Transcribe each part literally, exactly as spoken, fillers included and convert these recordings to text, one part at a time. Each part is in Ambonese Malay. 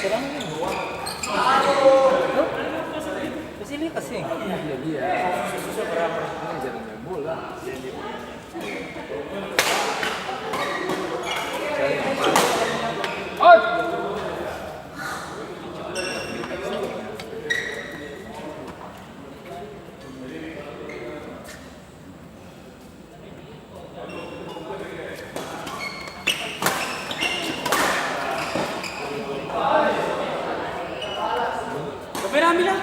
Serang ini. Tuh. Kasih lihat, kasih. Iya, iya. Ini jarang main bola. Kamera ambil lah.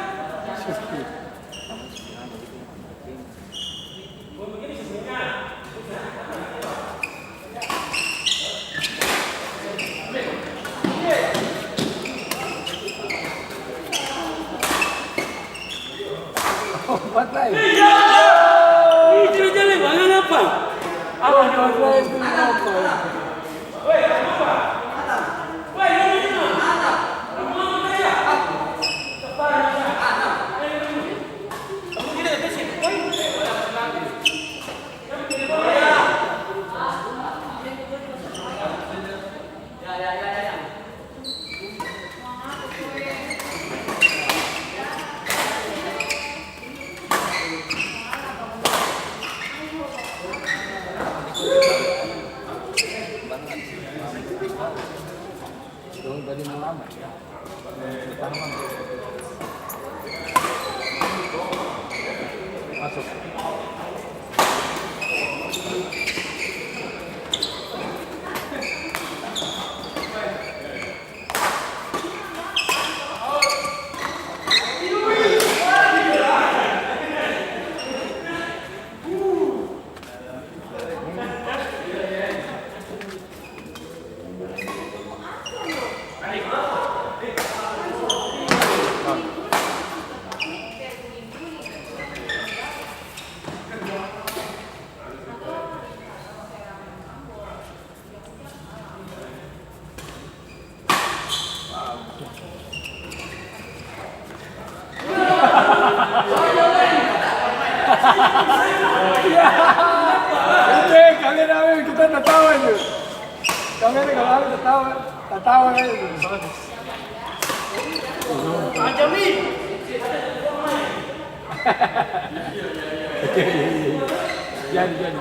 Empat lain. Iya. Ih, tidak jalan, Bang, apa? Apa? Empat lain itu apa? Dong tadi malaman. Masuk. Itu, kalian rame, kita tatawa itu. Kalian kalau rame tatawa, tatawa itu. Jadi, jadi, jadi.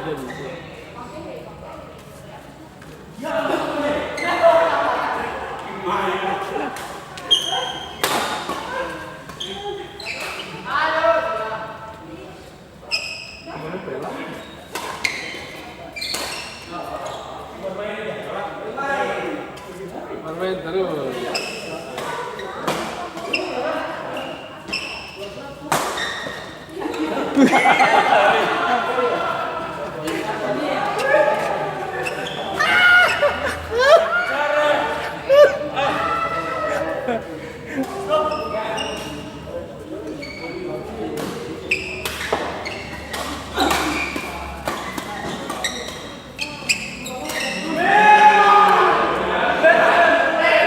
Bermain terus.